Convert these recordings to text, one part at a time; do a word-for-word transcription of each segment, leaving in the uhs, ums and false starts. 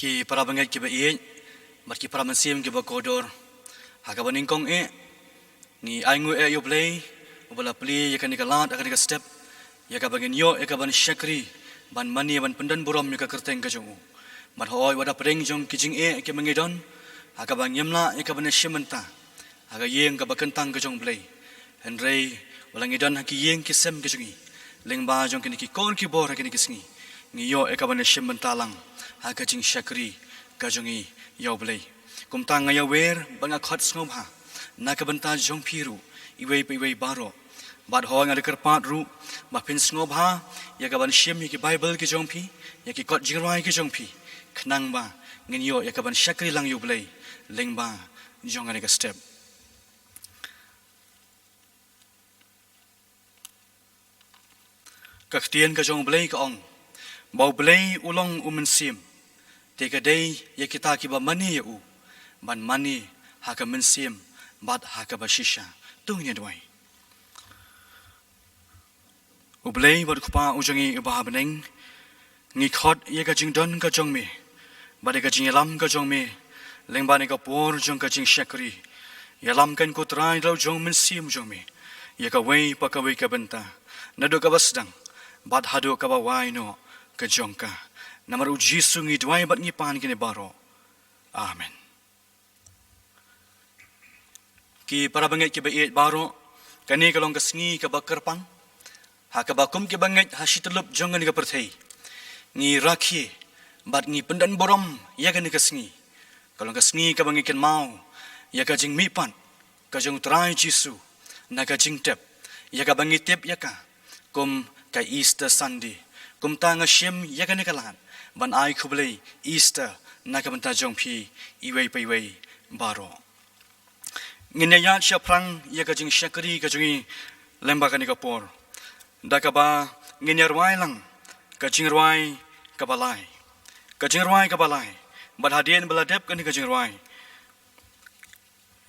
Ki para bangeit kiba ïeit bad ki para mynsiem kiba kordor, ha kaba nyngkong eh ngi ainguh eh ïa U Blei uba la plie ïa kane ka lad ha kane ka step, ïa kaba ngin ïoh ïa kaban shakri, ban mane, ban pyndonburom ïa ka kyrteng ka jong U. Bad hooid, wat hapdeng jong ki jingeh kiba ngi don, ha kaba ngim lah ïa kaban shim bynta ha ka ïing kaba kyntang ka jong U Blei, hynrei wat la ngi don ha ki ïing ki sem ki jong ngi, lyngba jong kine ki kor ki bor ha kine ki sngi, ngi ïoh ïa kaban shim bynta lang ha ka jingshakri ka jong ngi ïa U Blei. Kumta nga ïawer bad nga khot sngewbha na ka bynta jong phi ruh, iwei pa iwei baroh. Bad hooid, nga da kyrpad ruh ba phin sngewbha ïa kaban shim ïa ki Baibl ki jong phi, ïa ki kot jingrwai ki jong phi, khnang ba ngin ïoh ïa kaban shakri lang ïa U Blei lyngba jong kane ka step. Ka ktien ka jong U Blei ka ong ba U Blei u long u mynsiem, te ka dei ïa kita kiba mane ïa U ban mane ha ka mynsiem bad ha kaba shisha. To ngin ïa duwai. U Blei bad U Kpa u jong ngi uba ha bneng, ngi khot ïa ka jingdon ka jong Me bad ïa ka jingïalam ka jong Me lyngba kane ka por jong ka jingshakri. Ïalam kein, ko Trai, da la u jong u Mynsiem jong Me ïa kawei pa kawei ka bynta, naduh kaba sdang bad haduh kaba wai noh ka jong ka. Namar U Jisu ngi duwai bad ngi pan kine baroh. Amen. Ki para bangeit kiba ïeit baroh, kane ka long ka sngi kaba kyrpang, ha kaba kum kiba ngeit ha shityllup jong kane ka pyrthei ngi rakhe bad ngi pyndonburom ïa kane ka sngi. Ka long ka sngi kaba ngi kynmaw ïa ka jingmihpat ka jong U Trai Jisu na ka jingtep, ïa kaba ngi tip ïa ka kum ka Easter Sunday. Kumta nga shim ïa kane ka lad ban ai khublei Easter na ka bynta jong phi iwei pa iwei baroh. Ngin ïa ïaid shaphrang ïa ka jingshakri ka jong ngi lyngba kane ka por, da kaba ngin ïa rwai lang ka jingrwai kaba lai. Ka jingrwai kaba lai. Bad hadien ba la dep kane ka jingrwai,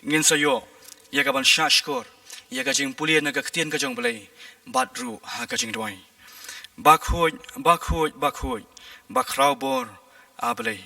ngin sa ïoh ïa kaban shahshkor ïa ka jingpule na ka ktien ka jong U Blei bad ruh ha ka jingduwai. Bakhuid, bakhuid, bakhuid, bakhraw bor, A Blei.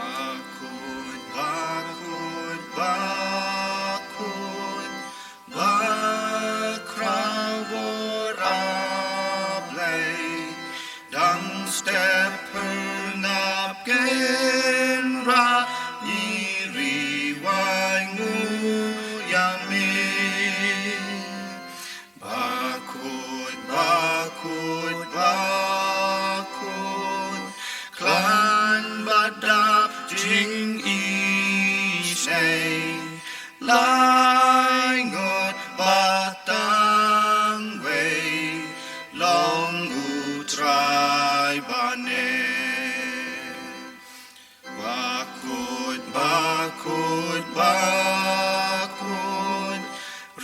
Bakhuid, bakhuid, bakhuid, bakhraw bor, A Blei. Dang step pyrngap kein, Trai, ngi ri wai nguh ïa Me. Bakhuid, bakhuid, bakhuid, khlaiñ bad dap jingisynei, lai ngut bad tang wei, long U Trai bad Ne. Bakhuid, bakhuid, bakhuid,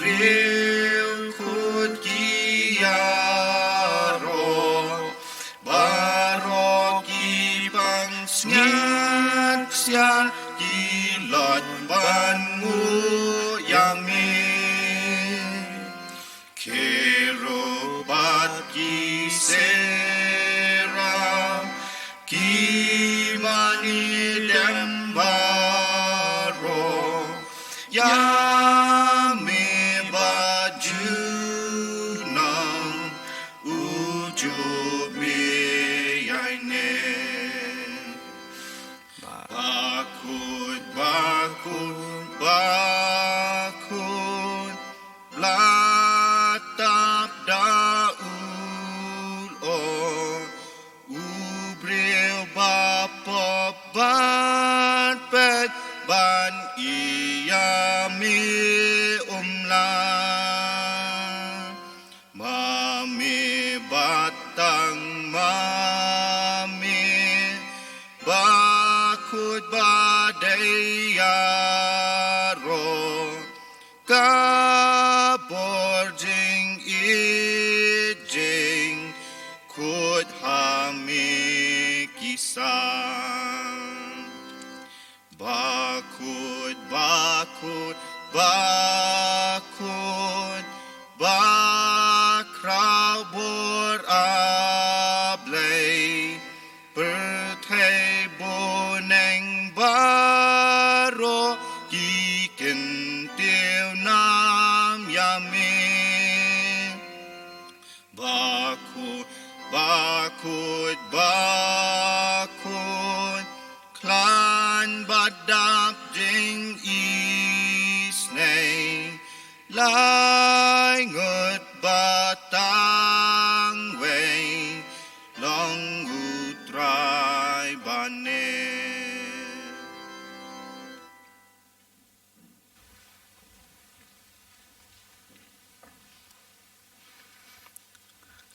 riewkhuid ki ïaroh, baroh ki pansngiat ksiar, ki loit ban nguh ïa Me. Kherub bad ki seraph, ki mane dem baroh, ïa Me ba junom, u juh Me ïa ine. Bakhuid, bakhuid, bakhuid, la tap da u lyoh, u briew ba pop bad peit ban ïa Me um lah. Ma Me bad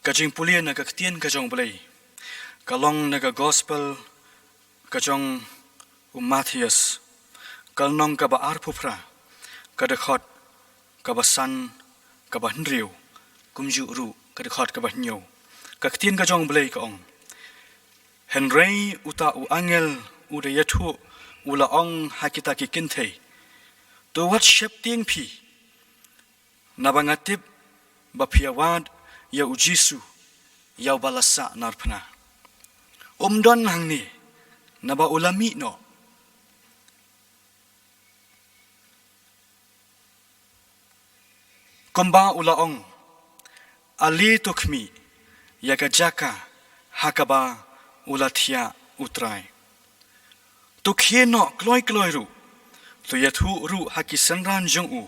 Ka jingpule na ka ktien ka jong U Blei ka long na ka gospel ka jong u Mathaios, ka lynnong kaba arphew phra, ka dkhot kaba san, kaba hynriew, kumjuh ruh ka dkhot kaba hynñiew. Ka ktien ka jong U Blei ka ong: Hynrei uta u angel u da ïathuh, u la ong ha kita ki kynthei: To wat sheptieng phi, naba nga tip ba phi ïawad ïa u Jisu, ïa uba la sah narphna. Um don hangne, naba u la mih noh, kumba u la ong. Ale to khmih ïa ka jaka ha kaba u la thiah U Trai. To khie noh kloi kloi ruh, to ïathuh ruh ha ki synran jong u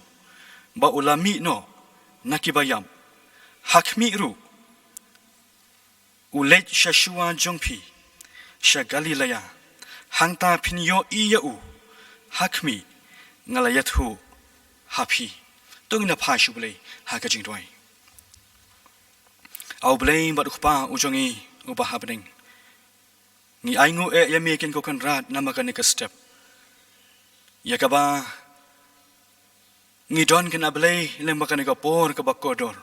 ba u la mih noh na kiba ïap. Ha khmih ruh, u leit sha shuwa jong phi sha Galilea, hangta phin ïohi ïa u. Ha khmih, nga la ïathuh ha phi. To ngin ïa phai sha U Blei ha ka jingduwai. A U Blei bad U Kpa u jong ngi uba ha bneng, ngi ainguh eh ïa me, Kynrad, namar kane ka step ïa kaba ngi don, Kynrad Blei, lyngba kane ka por kaba kordor,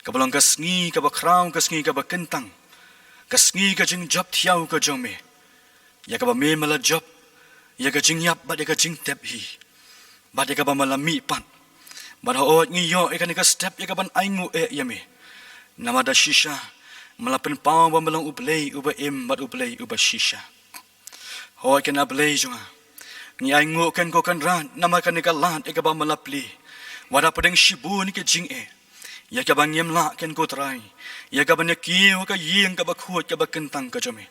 kaba long ka sngi kaba khraw, ka sngi kaba kyntang, ka sngi ka jingjop thiaw ka jong me, ïa kaba me me la jop ïa ka jingïap bad ïa ka jingtep hi, bad ïa kaba me la mih pat. Bad hooid, ngi ïoh ïa kane ka step ïa kaban ainguh eh ïa me, namar da shisha me la pynpaw ba me long U Blei uba im bad U Blei uba shisha. Hooid, Kynrad Blei jong nga, ngi ainguh, Kynrad, namar kane ka lad ïa kaba me la plie. Wat hapdeng shibun ki jingeh ïa kaba ngim lah, Kynrad Trai, ïa kaban ïa kiew ha ka ïing kaba khuid kaba kyntang ka jong me,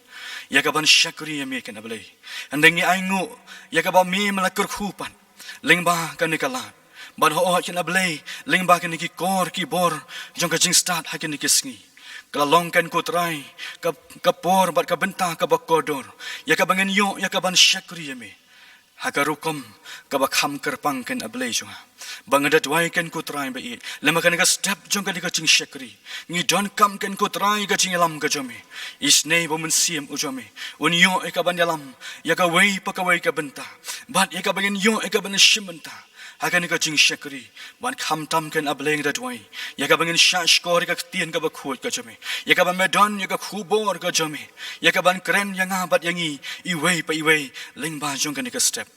ïa kaban shakri ïa me, Kynrad Blei. Hynrei ngi ainguh ïa kaba me me la kyrkhu pat lyngba kane ka lad. Bad hooid, Kynrad Blei, lyngba kine ki kor ki bor jong ka jingstad ha kine ki sngi, ka la long, Kynrad Trai, ka, ka por bad ka bynta kaba kordor ïa kaba ngin ïoh ïa kaban shakri ïa me ha ka rukom kaba kham kyrpang, Kynrad Blei jong nga. Ba nga da duwai, Kynrad Trai ba ïeit, lyngba kane ka step jong kane ka jingshakri, ngi donkam, Kynrad Trai, ka jingïalam ka jong me. Isynei ba U Mynsiem u jong me un ïoh ïa kaban ïalam ïa kawei pa kawei ka bynta, bad ïa kaba ngin ïoh ïa kaban shim bynta ha kane ka jingshakri. Bad khamtam, Kynrad Blei, nga da duwai ïa kaba ngin shahshkor ïa ka ktien kaba khuid ka jong me, ïa kaba me don ïa ka khubor ka jong me, ïa kaban kren ïa nga bad ïa ngi iwei pa iwei lyngba jong kane ka step.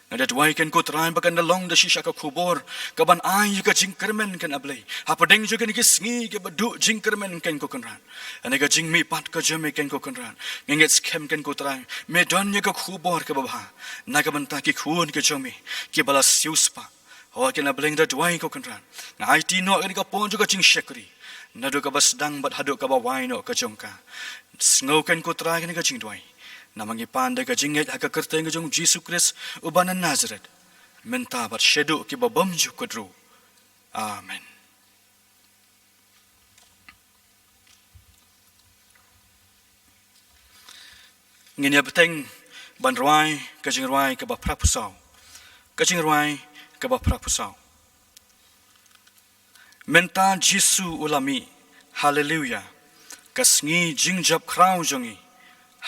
Nga da duwai, Kynrad Trai, ba kan da long da shisha ka khubor kaban ai ïa ka jingkyrmen, Kynrad Blei, hapdeng jong kine ki sngi kiba duh jingkyrmen, Kynrad Trai. Hynrei ka jingmihpat ka jong me, Kynrad Trai, nga ngeit skhem, Kynrad Trai, me don ïa ka khubor kaba bha na ka bynta ki khun ki jong me kiba la siewspah. Hooid, Kynrad Blei, nga da duwai, Kynrad Trai, nga aiti noh ïa kane ka por jong ka jingshakri, naduh kaba sdang bad haduh kaba wai noh ka jong ka. Sngew, Kynrad Trai, ïa kane ka jingduwai, namar ngi pan da ka jingngeit ha ka kyrteng ka jong U Jisu Khrist uba na Nasareth, mynta bad shaduh kiba bymjukut ruh. Amen. Ngin ïa bteng ban rwai ka jingrwai kaba phra phew saw. Ka jingrwai kaba phra phew saw. Mynta Jisu u la mih, haleluya. Ka sngi jingjop khraw jong ngi,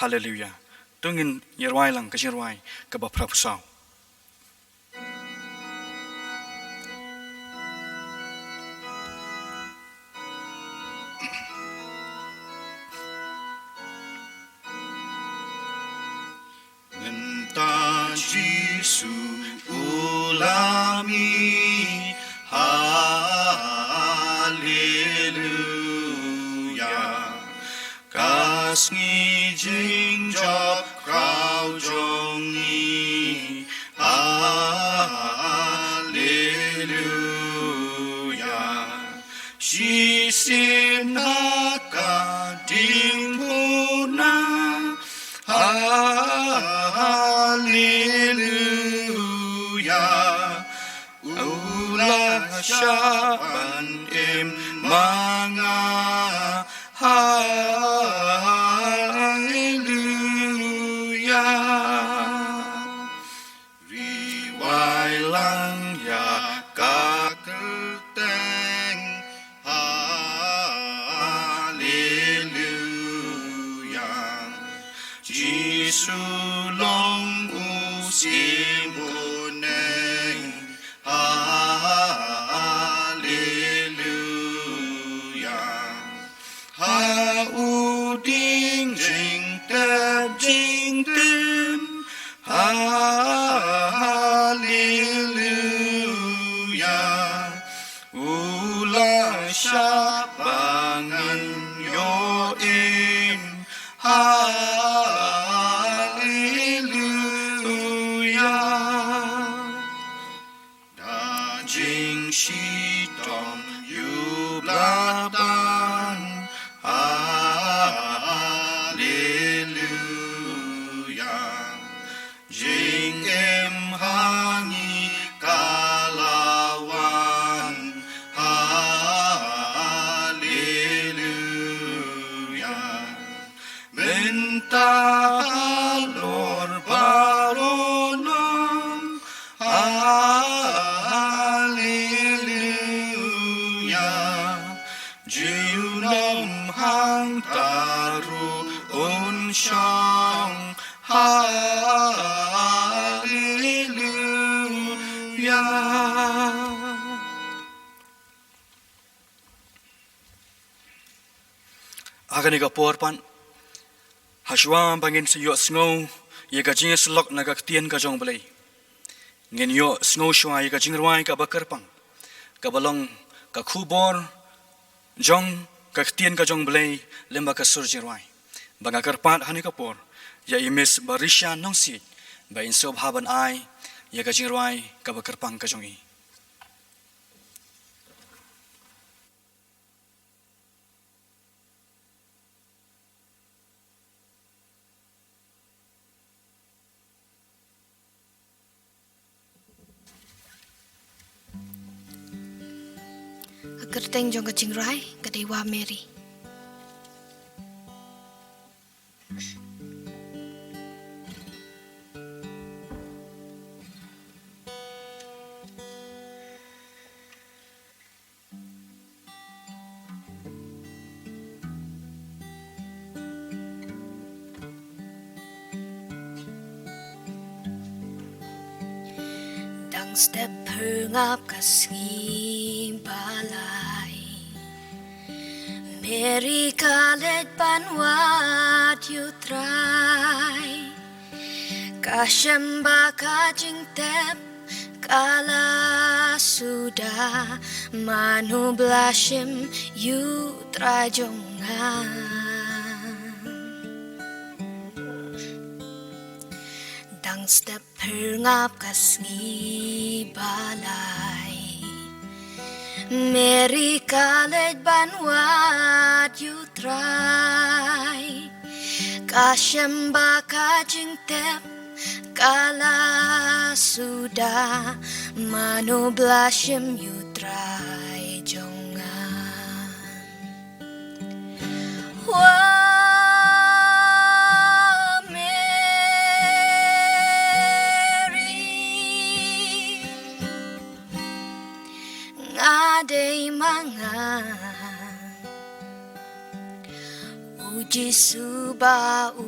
haleluya. To ngin ïa rwai lang ka jingrwai kaba phra phew saw. Mynta Jisu u la mih, haleluya. Ka sngi jingjop khraw jong ngi, haleluya. Shisien ha ka diengphna, haleluya. U la shah ban im ma nga, haleluya. Ri wai lang ïa ka kyrteng, ha Jisu long u Syiem bun ei. Haleluya. Ha u dieng jingtep jingtim. Haleluya. U la shah ba ngan ïoh im. Haleluya. Da jingshitom ïa u Blei. Haleluya. Jingim ha ngi ka la wan. Haleluya. Mynta halor baroh nong. Haleluya. Junom hangta ruh un shong. Haleluya. Ha kane ka por pat, hashwa ba ngin sa ïohsngew ïa ka jingïasyllok na ka ktien ka jong U Blei, ngin ïohsngew shwa ïa ka jingrwai kaba kyrpang, kaba long ka khubor jong ka ktien ka jong U Blei lyngba ka sur jingrwai. Ba nga kyrpad ha kane ka por ïa i Miss Barisha Nongsiej ba in sngewbha ban ai ïa ka jingrwai kaba kyrpang ka jong i. Ka kyrteng jong ka jingrwai ka dei Wa Mary. Dang step pyrngap ka sngi ba lai, Mary ka leit ban wad ïa U Trai. Ka shem ba ka jingtep ka la suda, mano ba la shim ïa U Trai jong nga. Dang step pyrngap ka sngi ba lai, Mary ka leit ban wad ïa U Trai. Ka shem ba ka jingtep ka la suda, mano ba la shim ïa U Trai jong nga. Wa Mary, nga dei ma nga U Jisu ba U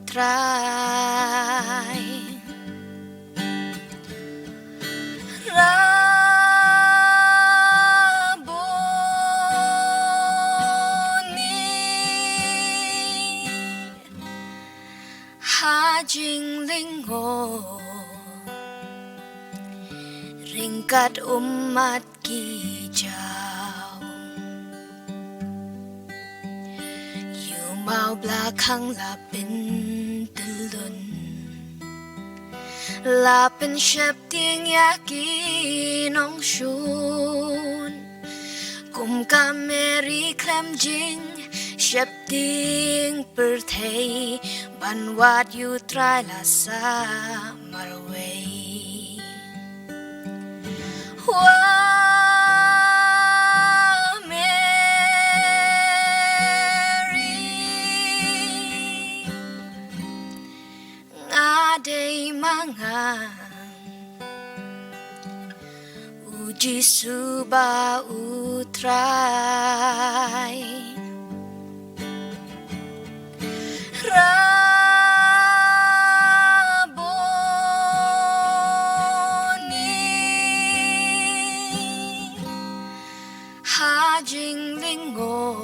Trai. Rabboni, ha jinglyngngoh ryngkat ummat ki jaw. Ïa u maw ba la khang la pyntyllun, la pynsheptieng ïa ki nongshun. Kum ka Mary khlem jingsheptieng pyrthei, ban wad ïa U Trai la sah marwei. Wa Mary, nga dei ma nga U Jisu ba U Trai. Rabboni, Ka jinglyngngoh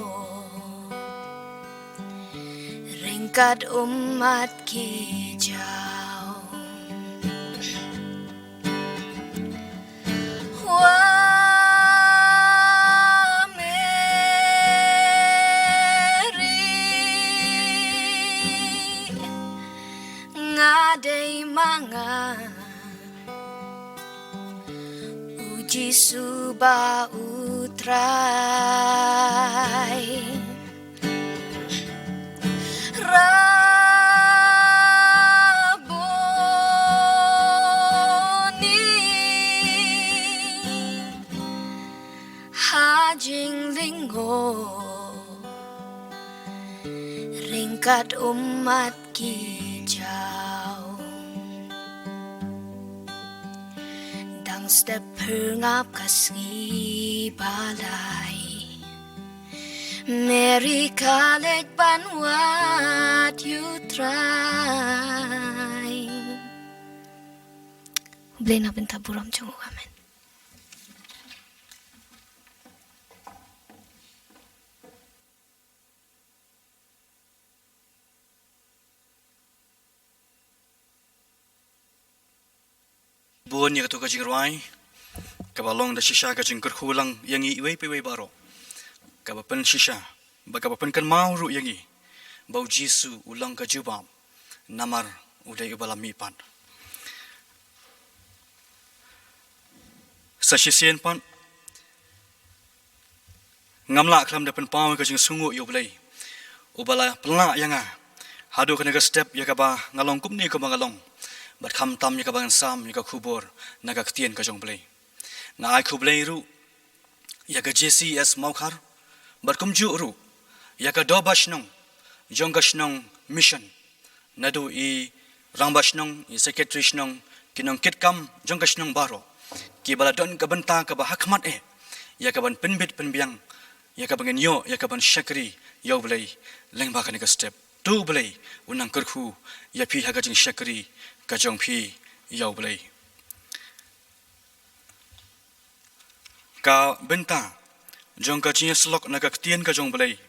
ryngkat ummat ki jaw. Wa Mary, nga dei ma nga u Jisu ba u Trai. Rabboni, ha jinglyngngoh ryngkat ummat ki jaw. Dang step pyrngap ka sngi ba lai, Mary ka leit ban wad ïa u Trai. U Blei na bynta burom jong u. Amen. Bun ïa kato ka jingrwai kaba long da shisha ka jingkyrkhu lang ïa ngi iwei pa iwei baroh, kaba pynshisha bad kaba pynkynmaw ruh ïa ngi ba u Jisu u long ka jubab namar u dei uba la mihpat. Sa shisien pat ngam lah khlem da pynpaw ïa ka jingsngewnguh ïa u Blei uba la pynlah ïa nga haduh kane ka step ïa kaba nga long kumne kumba nga long, bad khamtam ïa kaba ngan sam ïa ka khubor na ka ktien ka jong u Blei. Nga ai khublei ruh ïa ka J C S Mawkhar bad kumjuh ruh ïa ka Dorbar Shnong jong ka shnong Mission, naduh i Rangbah Shnong, i Secretary Shnong, ki nongkitkam jong ka shnong baroh, kiba la don ka bynta kaba hakhmat eh ïa kaban pynbit pynbiang ïa kaban ngin ïoh ïa kaban shakri ïa u Blei lyngba kane ka step. To u Blei un nang kyrkhu ïa phi ha ka jingshakri ka jong phi ïa u Blei. Ka bynta jong ka jingïasyllok na ka ktien ka jong u Blei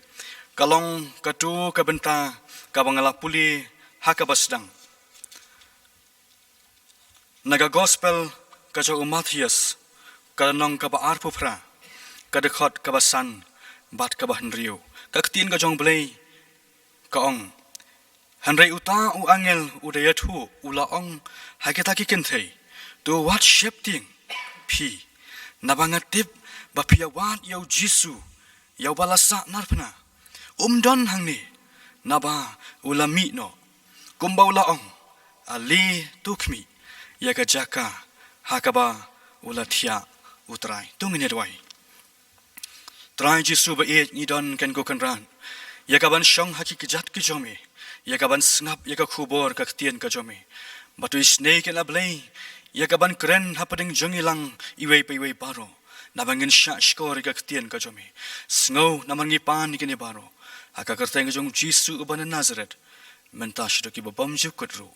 ka long kato ka bynta kaba nga la pule ha kaba sdang na ka Gospel ka jong u Mathaios, ka lynnong kaba arphew phra, ka dkhot kaba san bad kaba hynriew. Ka ktien ka jong u Blei ka ong, hynrei uta u angel u da ïathuh u la ong ha kita ki kynthei, to wat sheptieng phi, naba nga tip ba phi ïa wad ïa u Jisu, ïa uba la sah narphna. Um don hangne, naba u la mih noh kumba u la ong. Ale to khmih ïa ka jaka ha kaba u la thiah u Trai. To ngin ïa duwai. Trai Jisu ba ïeit, ngi don ken ko Kynrad ïa kaban shong ha ki kjat ki jong me, ïa kaban sngap ïa ka khubor ka ktien ka jong me. Bad to isynei ken, A Blei, ïa kaban kren hapdeng jong ngi lang iwei pa iwei baroh, naba ngin shah shkor ïa ka ktien ka jong me. Sngew namar ngi pan ïa kine baroh ha ka kyrteng ka jong u Jisu uba na Nasareth, mynta shaduh kiba bymjukut ruh.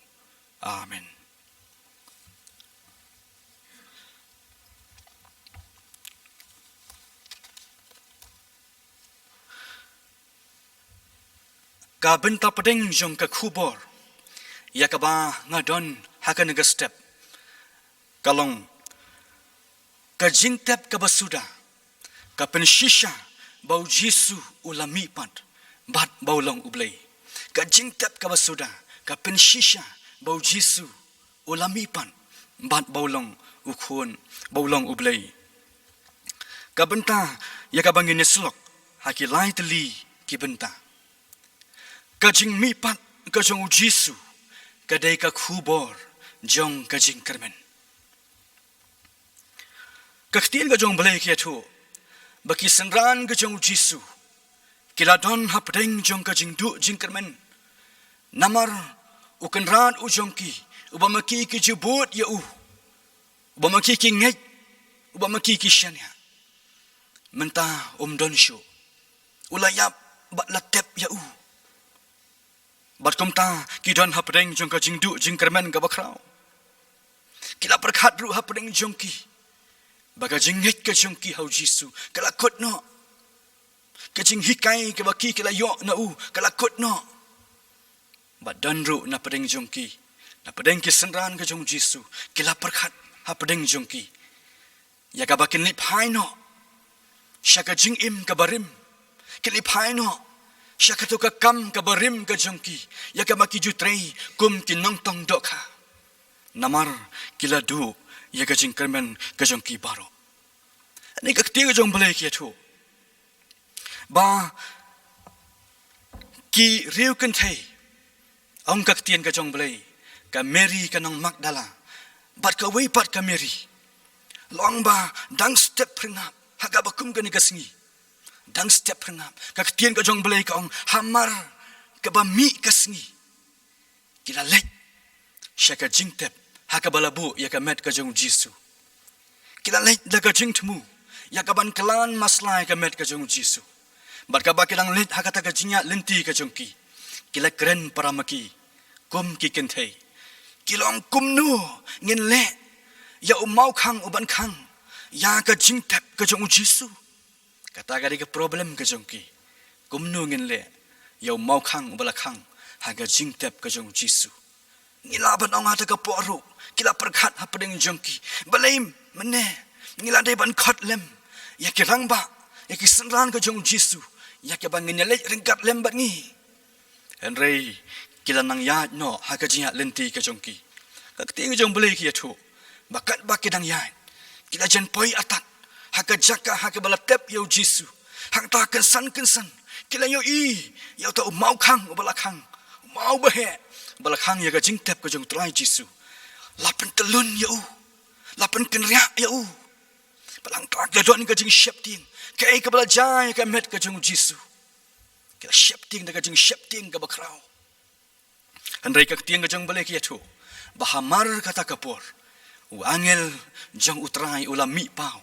Amen. Ka bynta pdeng jong ka khubor ïa kaba nga don ha kane ka step ka long, ka jingtep kaba suda ka pynshisha ba u Jisu u la mihpat bad ba u long U Blei. Ka jingtep kaba suda ka pynshisha ba u Jisu u la mihpat bad ba u long u Khun, ba u long U Blei. Ka bynta ïa kaba ngin ïasyllok ha ki lai tylli ki bynta. Ka jingmihpat ka jong u Jisu ka dei ka khubor jong ka jingkyrmen. Ka ktien ka jong U Blei ka ïathuh ba ki synran ka jong u Jisu ki la don hapdeng jong ka jingduh jingkyrmen. Namar u Kynrad u jong ki, uba ma ki ki ju bud ïa u, uba ma ki ki ngeit, uba ma ki ki shaniah, mynta um don shuh. U la ïap bad la tep ïa u. Bad kumta ki don hapdeng jong ka jingduh jingkyrmen kaba khraw. Ki la pyrkhat ruh hapdeng jong ki, Ba ka jingngeit ka jong ki ha u Jisu ka la kut noh. Ka jinghikai kaba ki ki la ïoh na u ka la kut noh. Bad don ruh na pdeng jong ki, na pdeng ki synran ka jong u Jisu, ki la pyrkhat ha pdeng jong ki ïa kaba kin leit phai noh sha ka jingim kaba rim. Kin leit phai noh sha kato ka kam kaba rim ka jong ki, ïa kaba ki ju trei kum ki nongtong dohkha. Namar ki la duh ïa ka jingkyrmen ka jong ki baroh. Hangne ka ktien ka jong u Blei ka ïathuh ba ki riewkynthei, ong ka ktien ka jong u Blei, ka Mary ka nong Magdala bad kawei pat ka Mary, long ba dang step phyrngap ha kaba kum kane ka sngi. Dang step phyrngap, ka ktien ka jong u Blei ka ong, hamar kaba mih ka sngi, ki la leit sha ka jingtep ha kaba la buh ïa ka met ka jong u Jisu. Ki la leit da ka jingthmu ïa kaban kylla maslai ka met ka jong u Jisu. Bad kaba ki dang leit ha kata ka jingïaid lynti ka jong ki, ki la kren para ma ki kum ki kynthei, ki la ong, kumno ngin leh ïa u mawkhang uban khang ïa ka jingtep ka jong u Jisu? Kata ka dei ka problem ka jong ki. Kumno ngin leh ïa u mawkhang uba la khang ha ka jingtep ka jong u Jisu? Ngi lah ban ong ha kata ka por ruh ki la pyrkhat ha pdeng jong ki, balei mynne ngi la dei ban khot lem ïa ki rangbah, ïa ki synran ka jong u Jisu, ïa kiba ngin ïaleit ryngkat lem bad ngi? Hynrei ki la nang ïaid noh ha ka jingïaid lynti ka jong ki. Ka ktien ka jong u Blei ka ïathuh ba katba ki dang ïaid, ki la jan poi atat ha ka jaka ha kaba la tep ïa u Jisu. Hangta kynsan kynsan ki la ïohi ïa uta u mawkhang uba la khang, u maw baheh uba la khang ïa ka jingtep ka jong u Trai Jisu. La pyntyllun ïa u, la pynkynriah ïa u. Bad hangta ki la don ka jingsheptieng, kaei kaba la jia ïa ka met ka jong u Jisu. Ki la sheptieng da ka jingsheptieng kaba khraw. Hynrei ka ktien ka jong u Blei ka ïathuh ba hamar kata ka por, u angel jong u Trai u la mih paw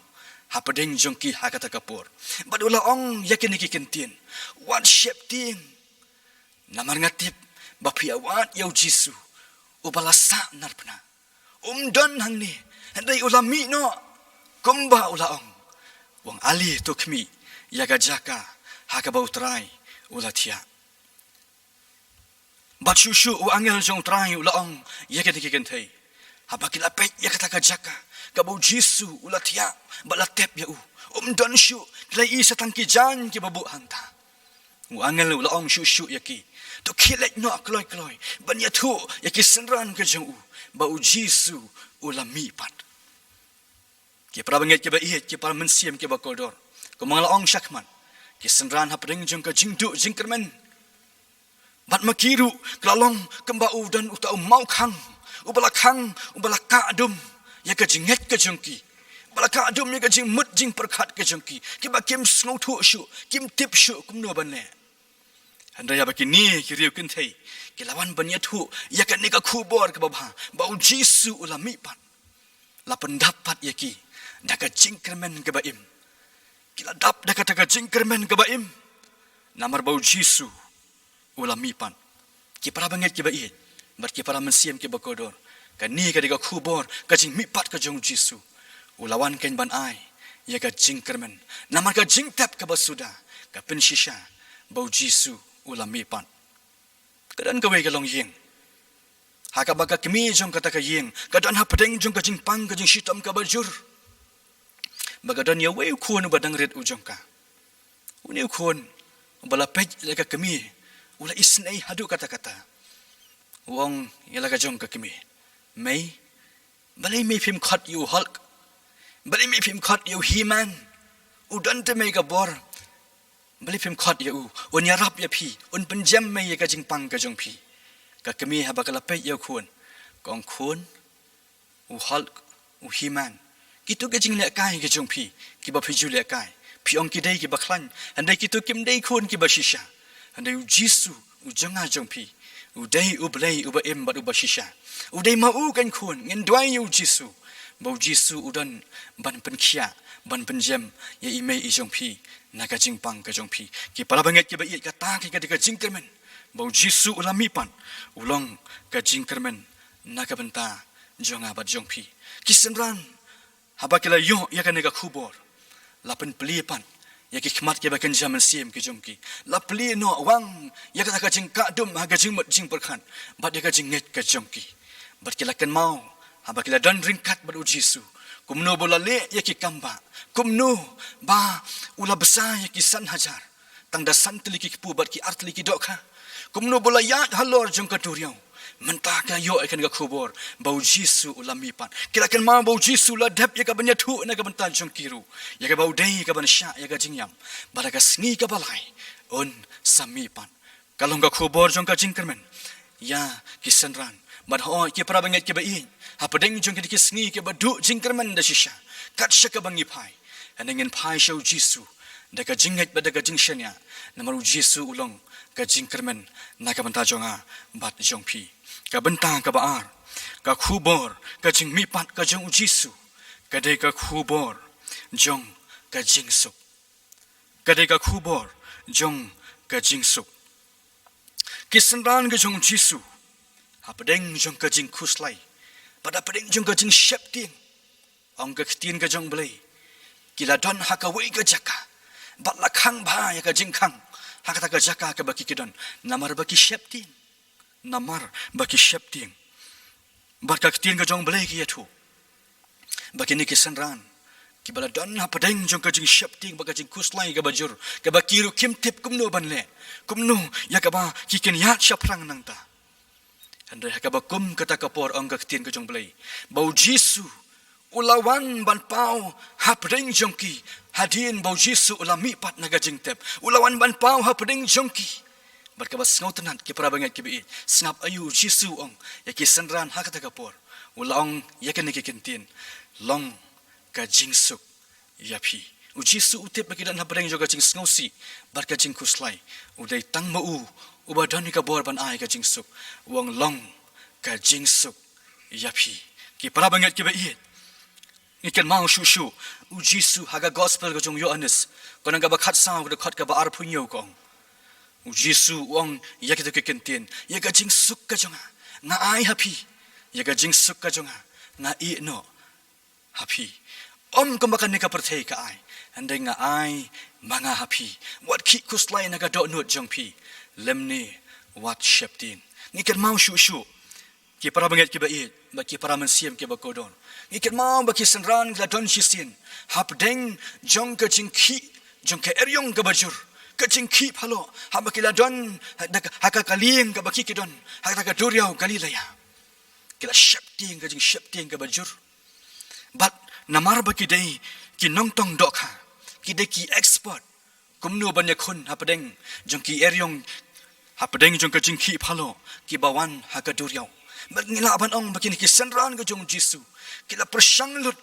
ha pdeng jong ki ha kata ka por. Bad u la ong ïa kine ki kyntien, wat sheptieng, namar nga tip ba phi ïawad ïa u Jisu uba la sah narphna. Um don hangne, hynrei u la mih noh kumba u la ong. U ong, ale to khmih ïa ka jaka ha kaba u Trai u la thiah. Bad shuh shuh u angel jong u Trai u la ong ïa kine ki kynthei, haba ki la peit ïa kata ka jaka kaba u Jisu u la thiah bad la tep ïa u, um don shuh, ki la ïohi sa tang ki jaiñ kiba buh hangta. U angel u la ong shuh shuh ïa ki, to khie leit noh kloi kloi ban ïathuh ïa ki synran ka jong u ba u Jisu u la mih pat. Ki para bangeit kiba ïeit, ki para mynsiem kiba kordor, kumba nga la ong shakhmat, ki synran ha pdeng jong ka jingduh jingkyrmen. Bad ma ki ruh ki la long kumba u don uta u mawkhang uba la khang, uba la kah dum ïa ka jingngeit ka jong ki, uba la kah dum ïa ka jingmut jingpyrkhat ka jong ki, kiba kim sngewthuh shuh, kim tip shuh kumno ban leh. Hynrei haba kine ki riewkynthei ki la wan ban ïathuh ïa kane ka khubor kaba bha ba u Jisu u la mih pat, la pyndap pat ïa ki da ka jingkyrmen kaba im. Ki la dap da kata ka jingkyrmen kaba im, namar ba u Jisu u la mih pat. Ki para bangeit kiba ïeit bad ki para mynsiem kiba kordor, kane ka dei ka khubor ka jingmihpat ka jong u Jisu. U la wan keiñ ban ai ïa ka jingkyrmen, namar ka jingtep kaba suda ka pynshisha ba u Jisu u la mih pat. Ka don kawei ka longïing ha kaba ka kmie jong kata ka ïing ka don ha pdeng jong ka jingpang ka jingshitom kaba jur. Ba ka don ïa uwei u khun uba dang rit u jong ka. Une u khun uba la peit ïa la ka kmie u la isynei haduh katta katta. U ong ïa la ka jong ka kmie, mei, balei mei phim khot ïa u Hulk? Balei mei phim khot ïa u He-Man? U don te mei ka bor. Balei phim khot ïa u? Un ïarap ïa phi, un pynjem mei ïa ka jingpang ka jong phi. Ka kmie haba ka la peit ïa u khun, ka ong, khun, u Hulk, u He-Man, kito ki jinglehkai ki jong phi kiba phi ju lehkai, phi ong ki dei kiba khlaiñ, hynrei kito kim dei khun kiba shisha. Hynrei u Jisu u jong nga jong phi u dei U Blei uba im bad uba shisha. U dei ma u keiñ khun, ngin duwai ïa u Jisu ba u Jisu u don ban pynkhiah, ban pynjem ïa i mei i jong phi na ka jingpang ka jong phi. Ki para bangeit kiba ïeit, kata ka dei ka jingkyrmen ba u Jisu u la mihpat, u long ka jingkyrmen na ka bynta jong nga bad jong phi. Ki synran Haba ki la ïoh ïa kane ka khubor, la pynplie pat ïa ki khmat kiba kynja mynsiem ki jong ki. La plie noh wang ïa kata ka jingkah dum ha ka jingmut jingpyrkhat bad ïa ka jingngeit ka jong ki. Bad ki la kynmaw haba ki la don ryngkat bad U Jisu, kumno ba u la leh ïa ki kambah, kumno ba u la bsa ïa ki san hajar, tang da san tylli ki kpu bad ki ar tylli ki dohkha, kumno ba u la ïaid halor jong ka duriaw. Mynta ki la ïoh ïa kane ka khubor ba U Jisu u la mih pat. Ki la kynmaw ba U Jisu u la dep ïa kaban ïathuh na ka bynta jong ki ruh, ïa kaba u dei kaban shah ïa ka jingïap, bad ha ka sngi kaba lai un sa mih pat. Ka long ka khubor jong ka jingkyrmen ïa ki synran. Bad hooid, ki para bangeit kiba ïeit, hapdeng jong kine ki sngi kiba duh jingkyrmen da shisha, kat sha kaba ngi phai, hynrei ngin phai sha U Jisu da ka jingngeit bad da ka jingshaniah, namar U Jisu u long ka jingkyrmen na ka bynta jong nga bad jong phi. Ka bynta kaba ar, ka khubor ka jingmihpat ka jong U Jisu ka dei ka khubor jong ka jingsuk. Ka dei ka khubor jong ka jingsuk. Ki synran ka jong U Jisu, hapdeng jong ka jingkhuslai bad hapdeng jong ka jingsheptieng, ong ka ktien ka jong U Blei, ki la don ha kawei ka jaka bad la khang bha ïa ka jingkhang ha kata ka jaka kaba ki, ki don, namar ba ki sheptieng. Namar ba ki sheptieng. Bad ka ktien ka jong U Blei ka ïathuh ba kine ki synran kiba la don hapdeng jong ka jingsheptieng bad ka jingkhuslai kaba jur, kaba ki ruh kim tip kumno ban leh, kumno ïa kaba ki kin ïaid shaphrang nangta. Hynrei ha kaba kum kata ka por, ong ka ktien ka jong U Blei, ba U Jisu u la wan ban paw hapdeng jong ki. Hadien ba U Jisu u la mihpat na ka jingtep, u la wan ban paw hapdeng jong ki. Bad kaba sngewtynnat, ki para bangeit kiba ïeit, sngap aïu U Jisu u ong ïa ki synran ha kata ka por. U la ong ïa kine ki kyntien, "Long ka jingsuk ïa phi." U Jisu u tip ba ki don hapdeng jong ka jingsngewsih bad ka jingkhuslai. U dei tang ma u uba don ïa ka bor ban ai ka jingsuk. U ong, "Long ka jingsuk ïa phi." Ki para bangeit kiba ïeit, ngi kynmaw shuh shuh U Jisu ha ka Gospel ka jong u Ïoannis, ka lynnong kaba khatsaw, ka dkhot kaba arphew hynñiew, ka ong, U Jisu u ong ïa kita ki kyntien, "Ïa ka jingsuk ka jong nga nga ai ha phi. Ïa ka jingsuk ka jong nga nga ïeh noh ha phi. Ym kumba kane ka pyrthei ka ai, hynrei nga ai ma nga ha phi. Wat khih khuslai na ka dohnud jong phi, lymne wat sheptieng." Ngi kynmaw shuh shuh, ki para bangeit kiba ïeit bad ki para mynsiem kiba kordor, ngi kynmaw ba ki synran ki la don shisien hapdeng jong ka jingkhih jong ka eriong kaba jur, ka jingkhih phaloh, haba ki la don ha ka, ha ka lieng kaba ki, ki don ha ka duriaw Galilea. Ki la sheptieng ka jingsheptieng kaba jur. Bad namar ba ki dei ki nongtong dohkha, ki dei ki expert kumno ban ïakhun hapdeng jong ki eriong, hapdeng jong ka jingkhih phaloh kiba wan ha ka duriaw. Bad ngi lah ban ong ba kine ki synran ka jong U Jisu ki la pyrshang lut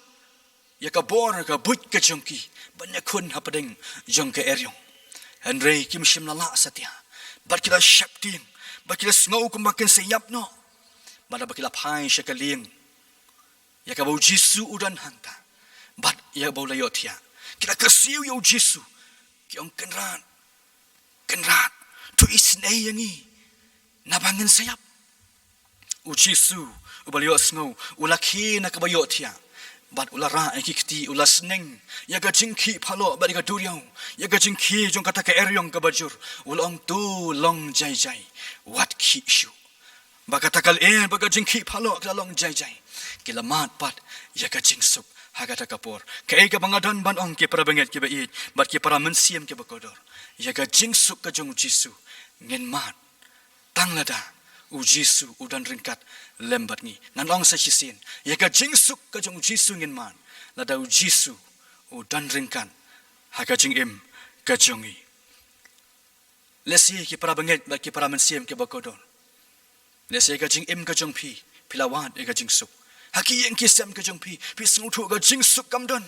ïa ka bor ka buit ka jong ki ban ïakhun hapdeng jong ka eriong. Hynrei kim shym la lah satia. Bad ki la sheptieng, bad ki la sngew kumba kin sa ïap noh. Bad haba ki la phai sha ka lieng ïa kaba U Jisu u don hangta, bad ïa ba u la ïohthiah, ki la kyrsiew ïa U Jisu, ki ong, "Kynrad, Kynrad, to isynei ïa ngi, naba ngin sa ïap." U Jisu uba la ïohsngew u la khie na kaba ïohthiah, bad u la rah ïa ki kti, u la sneng ïa ka jingkhih phaloh bad ïa ka duriaw, ïa ka jingkhie jong kata ka eriong kaba jur. U la ong, "To long jai jai, wat khih shuh." Ba kata ka lyer bad ka jingkhih phaloh ka la long jai jai. Ki la mad pat ïa ka jingsuk ha kata ka por. Kaei kaba nga don ban ong, ki para bangeit kiba ïeit bad ki para mynsiem kiba kordor, ïa ka jingsuk ka jong U Jisu ngin mad tang lada U Jisu u don ryngkat lem bad ngi. Ngan ong sa shisien, ïa ka jingsuk ka jong U Jisu ngin mad lada U Jisu u don ryngkat ha ka jingim ka jong ngi. Lehse, ki para bangeit bad ki para mynsiem kiba kordor, lehse ka jingim ka jong phi, phi la wad ïa ka jingsuk. Ha ki ïing ki sem ka jong phi, phi sngewthuh ka jingsuk kam don.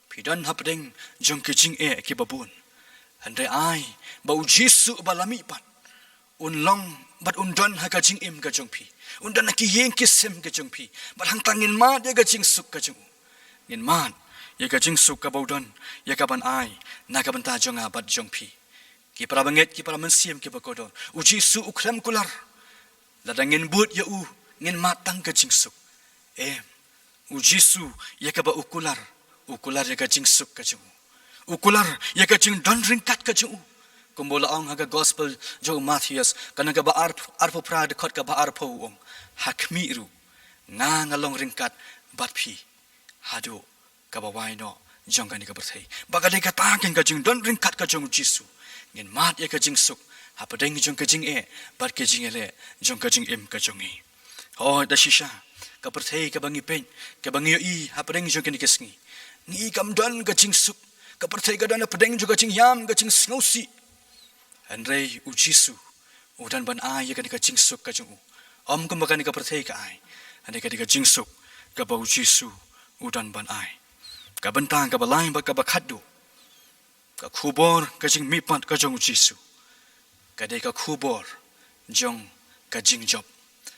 Phi don hapdeng jong ki jingeh kiba bun. Hynrei ai ba U Jisu uba la mihpat un long bad un don ha ka jingim ka jong phi, un don ha ki ïing ki sem ka jong phi. Bad hangta ngin mad ïa ka jingsuk ka jong u. Ngin mad ïa ka jingsuk kaba u don ïa kaban ai na ka bynta jong nga bad jong phi. Ki para bangeit, ki para mynsiem kiba kordor, U Jisu u khlem kular lada ngin bud ïa u, ngin mad tang ka jingsuk. Em, U Jisu, ïa kaba u kular, u kular ïa ka jingsuk ka jong u. U kular ïa ka jingdon ryngkat ka jong u. Kumba la ong ha ka gospel jong u Mathaios, ka lynnong kaba ar, arphew phra dkhot kaba arphew u ong. Ha khmih ruh, nga nga long ryngkat bad phi haduh kaba wai noh jong kane ka pyrthei. Ba ka dei kata kein ka jingdon ryngkat ka jong u Jisu. Ngin mad ïa ka jingsuk hapdeng jong ka jingeh bad ka jingïaleh jong ka jingim ka jong ngi. Hooid, da shisha, ka pyrthei kaba ngi peit, kaba ngi ïohi hapdeng jong kine ki sngi, ngi kam don ka jingsuk. Ka pyrthei ka don hapdeng jong ka jingïam, ka jingsngewsih. Hynrei u Jisu u don ban ai ïa kane ka jingsuk ka jong u. Ym kumba kane ka pyrthei ka ai. Hynrei ka dei ka jingsuk kaba u Jisu u don ban ai. Ka bynta kaba lai bad kaba khatduh, ka khubor ka jingmihpat ka jong u Jisu, ka dei ka khubor jong ka jingjop.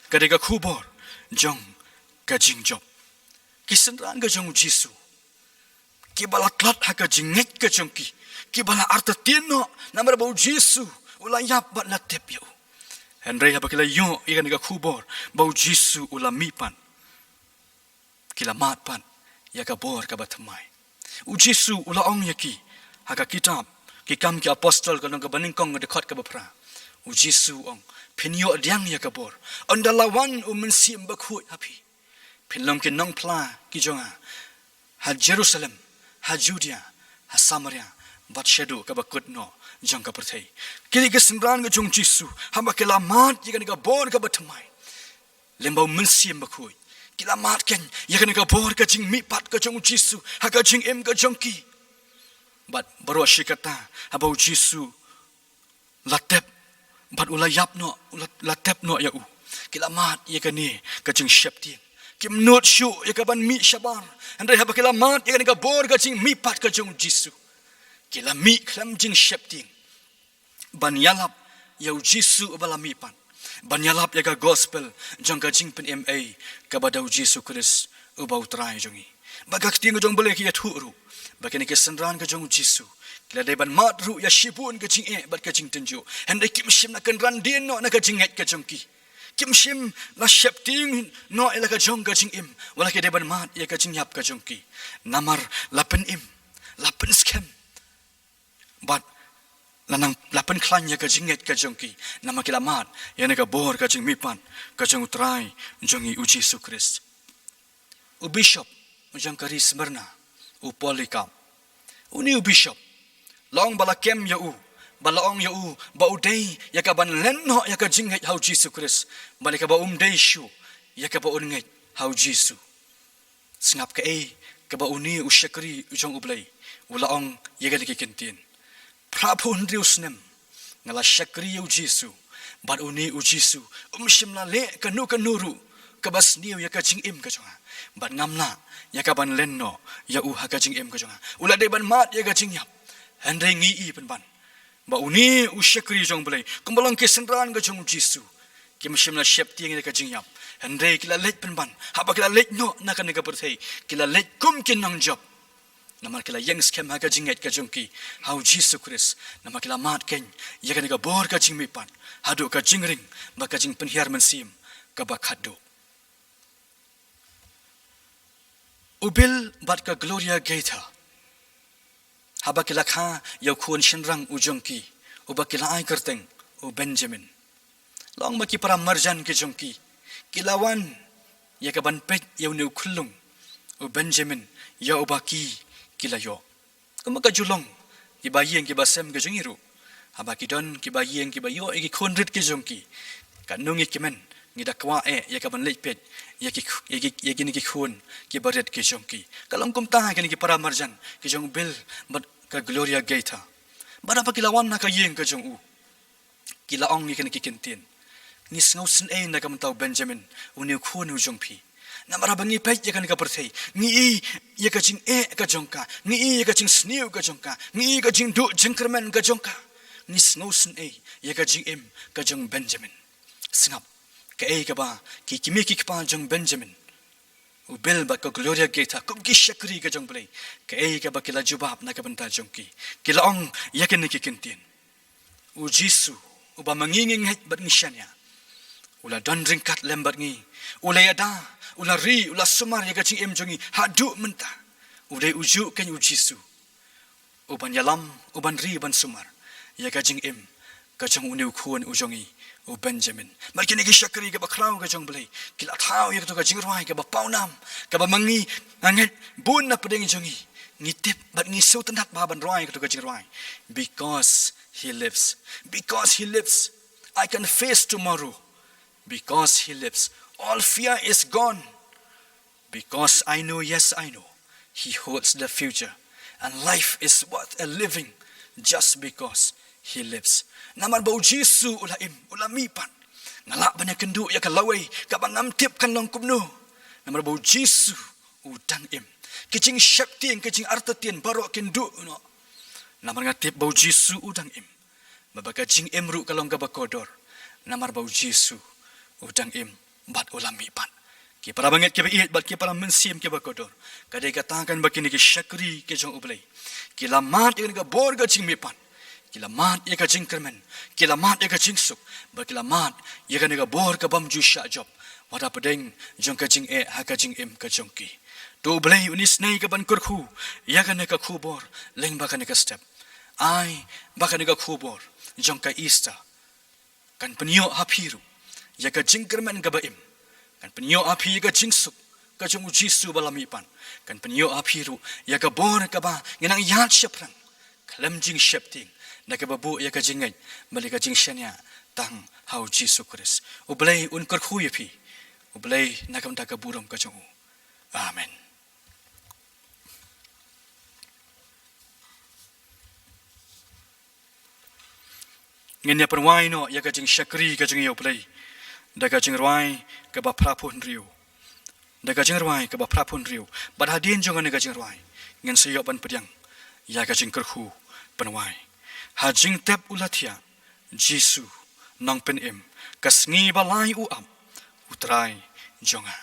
Ka dei ka khubor jong ka jingjop. Ki synran ka jong u Jisu, kiba la tlot ha ka jingngeit ka jong ki, kiba la artatien noh namar ba u Jisu u la ïap bad la tep ïa u. Hynrei haba ki la ïoh ïa kane ka khubor ba u Jisu u la mihpat, ki la mad pat ïa ka bor kaba thymmai. U Jisu u la ong ïa ki ha ka kitab Ki Kam ki Apostol ka lynnong kaba nyngkong, ka dkhot kaba phra. U Jisu u ong, phin ïoh pdiang ïa ka bor ynda la wan u Mynsiem Bakhuid ha phi. Phin long ki nongphla ki jong nga ha Jerusalem, ha Judea, ha Samaria, bad shaduh kaba kut noh jong ka pyrthei. Kine ki synran ka jong u Jisu, haba ki la mad ïa kane ka bor kaba thymmai lem bad u Mynsiem Bakhuid, ki la mad kein ïa kane ka bor ka jingmihpat ka jong u Jisu ha ka jingim ka jong ki. Bad baroh shi katta, haba u Jisu la tep bad u la ïap noh, u la, la tep noh ïa u, ki la mad ïa kane ka jingsheptieng. Kim nud shuh ïa ka ban mih shabar. Hynrei haba ki la mad ïa kane ka bor ka jingmihpat ka jong u Jisu, ki la mih khlem jingsheptieng ban ïalap ïa u Jisu uba la mihpat, ban ïalap ïa ka gospel jong ka jingpynim ei kaba da u Jisu Khrist uba u Trai jong ngi. Bad ka ktien ka jong u Blei ka ïathuh ruh ba kine ki synran ka jong u Jisu ki la dei ban mad ruh ïa shibun ka jingeh bad ka jingtynjuh. Hynrei kim shym la kynran dien noh na ka jingngeit ka jong ki. Kim shym la sheptieng noh ïa la ka jong ka jingim, wat la ki dei ban mad ïa ka jingïap ka jong ki. Namar la pynim, la pynskhem, bad la nang, la pynkhlaiñ ïa ka jingngeit ka jong ki, namar ki la mad ïa kane ka bor ka jingmihpat ka jong u Trai jong ngi u Jisu Khrist. U bishop u jong ka ri Smyrna, u Polycarp, une u bishop, la ong ba la kem ïa u, ba la ong ïa u ba u dei ïa ka ban len noh ïa ka jingngeit ha u Jisu Khrist, bad ïa kaba um dei shuh ïa kaba un ngeit ha u Jisu. Sngap kaei kaba une u shakri u jong u Blei u la ong ïa kane ki kyntien: Phra phew hynriew snem nga la shakri ïa u Jisu, bad une u Jisu um shym la leh kano kano ruh kaba sniew ïa ka jingim ka jong nga, bad ngam lah ïa ka ban len noh ïa u ha ka jingim ka jong nga. U la dei ban mad ïa ka jingïap, hynrei ngi i pynban ba une u shakri jong u Blei, kumba long ki synran ka jong u Jisu, kim shym la sheptieng ïa ka jingïap, hynrei ki la leit pynban. Haba ki la leit noh na kane ka pyrthei, ki la leit kum ki nongjop, namar ki la ïeng skhem ha ka jingngeit ka jong ki ha u Jisu Khrist, namar ki la mad kein ïa kane ka bor ka jingmihpat haduh ka jingring bad ka jingpynhiar mynsiem kaba khatduh. U Bill bad ka Gloria Gaither, haba ki la kha ïa u khun shynrang u jong ki, uba ki la ai kyrteng u Benjamin, la ong ba ki para marjan ki jong ki ki la wan ïa ka ban peit ïa une u khyllung u Benjamin, ïa uba ki, ki la ïoh. Kumba ka ju long kiba ïing kiba sem ki jong ngi ruh, haba ki don kiba ïing kiba ïoh ïa ki khun rit ki jong ki, katno ngi kmen, ngi da kwah eh ïa ka ban leit peit ïa ki, ïa ki, ïa kine ki khun kiba rit ki jong ki. Ka long kumta ha kine ki para marjan ki jong u Bill bad ka Gloria Gaither. Bad haba ki la wan na ka ïing ka jong u, ki la ong ïa kine ki kyntien: Ngi sngewsynei na ka bynta u Benjamin, une u khun u jong phi. Namar haba ngi peit ïa kane ka pyrthei, ngi i ïa ka jingeh ka jong ka, ngi i ïa ka jingsniew ka jong ka, ngi i ïa ka jingduh jingkyrmen ka jong ka. Ngi sngewsynei ïa ka jingim ka jong u Benjamin. Sngap kaei kaba ki kmie ki kpa jong u Benjamin, u Bill bad ka Gloria Gaither, kum ki shakri ka jong u Blei, kaei kaba ki la jubab na ka bynta jong ki. Ki la ong ïa kine ki kyntien: U Jisu, uba ma ngi ngi ngeit bad ngi shaniah, u la don ryngkat lem bad ngi. U la ïada, u la ri, u la sumar ïa ka jingim jong ngi haduh mynta. U dei u juh kein u Jisu, u ban ïalam, u ban ri, u ban sumar ïa ka jingim ka jong une u khun u jong ngi, u Benjamin. Mar kine ki shakri kiba khraw ka jong U Blei, ki la thaw ïa kato ka jingrwai kaba pawnam, kaba ma ngi, nga ngeit bun na pdeng jong ngi, ngi tip bad ngi sngewtynnat ba ban rwai kato ka jingrwai. Because he lives. Because he lives, I can face tomorrow. Because he lives, all fear is gone. Because I know, yes, I know, he holds the future. And life is worth a living just because he lives. Namar ba u Jisu u la im, u la mihpat, nga lah ban ïakynduh ïa ka lawei kaba ngam tip kan long kumno. Namar ba u Jisu u dang im. Ki jingsheptieng, ki jingartatien baroh kin duh noh. Namar nga tip ba u Jisu u dang im. Ba, ba ka jingim ruh ka long kaba kordor. Namar ba u Jisu u dang im bad u la mihpat. Ki para bangeit kiba ïeit bad ki para mynsiem kiba kordor, ka dei kata kan ba kine ki shakri ki jong U Blei ki la mad ïa kane ka bor ka jingmihpat. Ki la mad ïa ka jingkyrmen. Ki la mad ïa ka jingsuk. Bad ki la mad ïa kane ka bor ka bym ju shah jop wat hapdeng jong ka jingeh ha ka jingim ka jong ki. To U Blei un isynei ka ban kyrkhu ïa kane ka khubor lyngba kane ka step. Ai ba kane ka khubor jong ka Easter kan pynïoh ha phi ruh ïa ka jingkyrmen kaba im. Kan pynïoh ha phi ïa ka jingsuk ka jong u Jisu ba la mihpat. Kan pynïoh ha phi ruh ïa ka bor kaba ngin nang ïaid shaphrang khlem jingsheptieng, da kaba buh ïa ka jingngeit bad ïa ka jingshaniah tang ha u Jisu Khrist. U Blei un kyrkhu ïa phi. U Blei na ka bynta ka burom ka jong u. Amen. Ngin ïa pynwai noh ïa ka jingshakri ka jong ngi ïa U Blei da ka jingrwai kaba phra phew hynriew. Da ka jingrwai kaba phra phew hynriew. Bad hadien jong kane ka jingrwai ngin sa ïoh ban pdiang ïa ka jingkyrkhu pynwai. Ha jingtep u la thiah Jisu Nongpynim, ka sngi ba lai u ap, U Trai jong nga.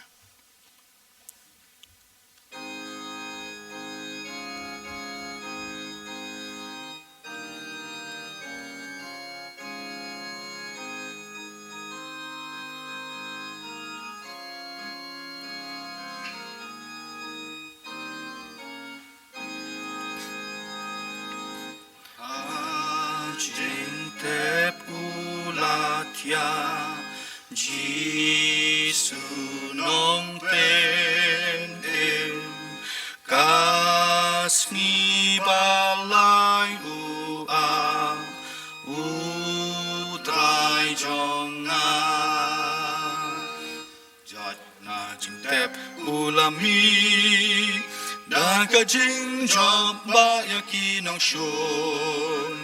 Ha jingtep u la thiah Jisu Nongpynim, ka sngi ba lai u ap, U Trai jong nga. Jot na jingtep u la mih da ka jingjop bad ïa ki nongshun.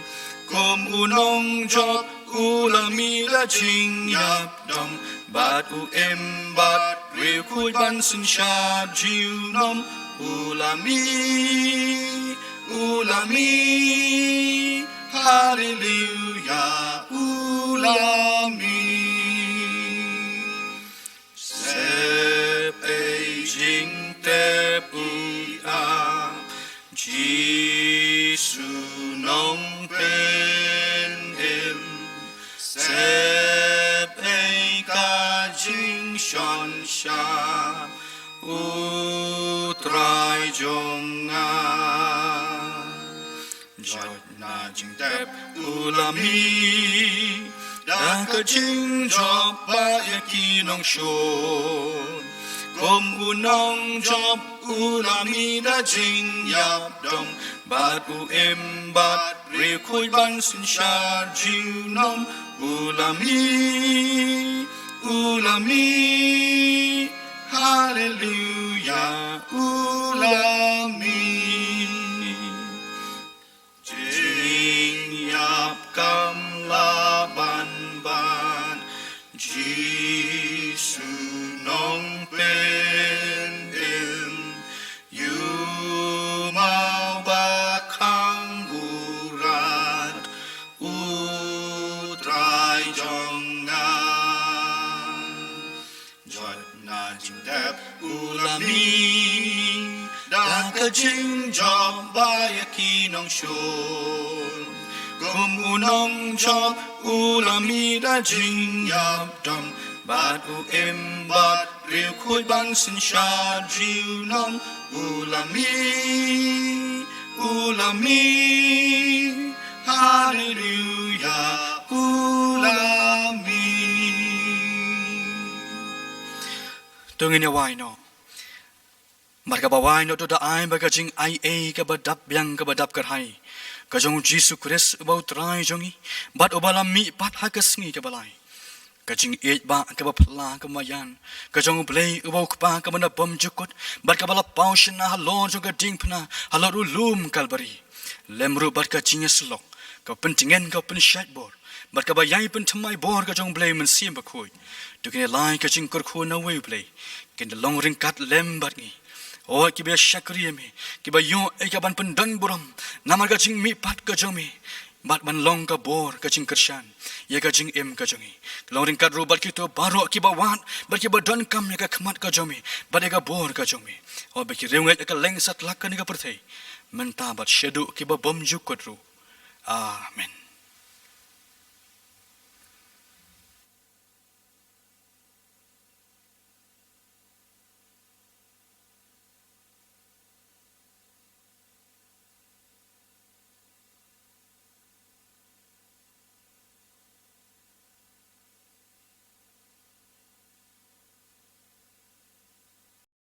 Kum u nongjop u la mih da jingïap dom bad u im bad riewkhuid ban synshar junom. U la mih, u la mih, haleluya, u la mih. Sep ei jingtep i ap Jisu Nongpynim, sep ei ka jingshon shap U Trai jong nga. Jot na jingtep u la mih da ka jingjop bad ïa ki nongshun. Kum u nongjop u la mih da jingïap dom bad u im bad riewkhuid ban synshar junom. U la mih, u la mih, haleluya, u la mih. Jingïap kam lah ban bad Jisu Nongpynim, ïoh mawbah khang u rat, U Trai jong nga. Jot na jingtep u la mih da ka jingjop bad ïa ki nongshun. Kum u nongjop u la mih da jingïap dom bad u im bad Riewkhuid ban synshar junom, u la mih, u la mih. Haleluya, u la mih. To ngin ïa wai noh. Bad kaba wai noh to da ai ba ka jingaiei kaba dap biang kaba dap kyrhai ka jong u Jisu Khrist uba u Trai jong ngi, bad uba la mih pat ha ka sngi kaba lai. Ka jingïeit ba kaba phylla kaba maïan ka jong u Blei uba u Kpa kaba na bymjukut, bad kaba la paw shynna halor jong ka diengphna halor u lum Kalbari. Lem ruh bad ka jingïasyllok kaba pyntngen kaba pynshait bor, bad kaba ïai pynthymmai bor ka jong u Blei Mynsiem Bakhuid. To kine lai ka jingkyrkhu na uwei u Blei kin da long ryngkat lem bad ngi. O kiba ïa shakri ïa me, kiba ïoh ïa ka ban pyndon burom namar ka jingmihpat ka jong me, bad ban long ka bor ka jingkyrshan ïa ka jingim ka jong ngi. Long ryngkat ruh bad kito baroh kiba wad bad kiba donkam ïa ka khmat ka jong me bad ïa ka bor ka jong me. O ba ki riewngeit ïa ka leng satlak kane ka pyrthei mynta bad shaduh kiba bymjukut ruh. Amen.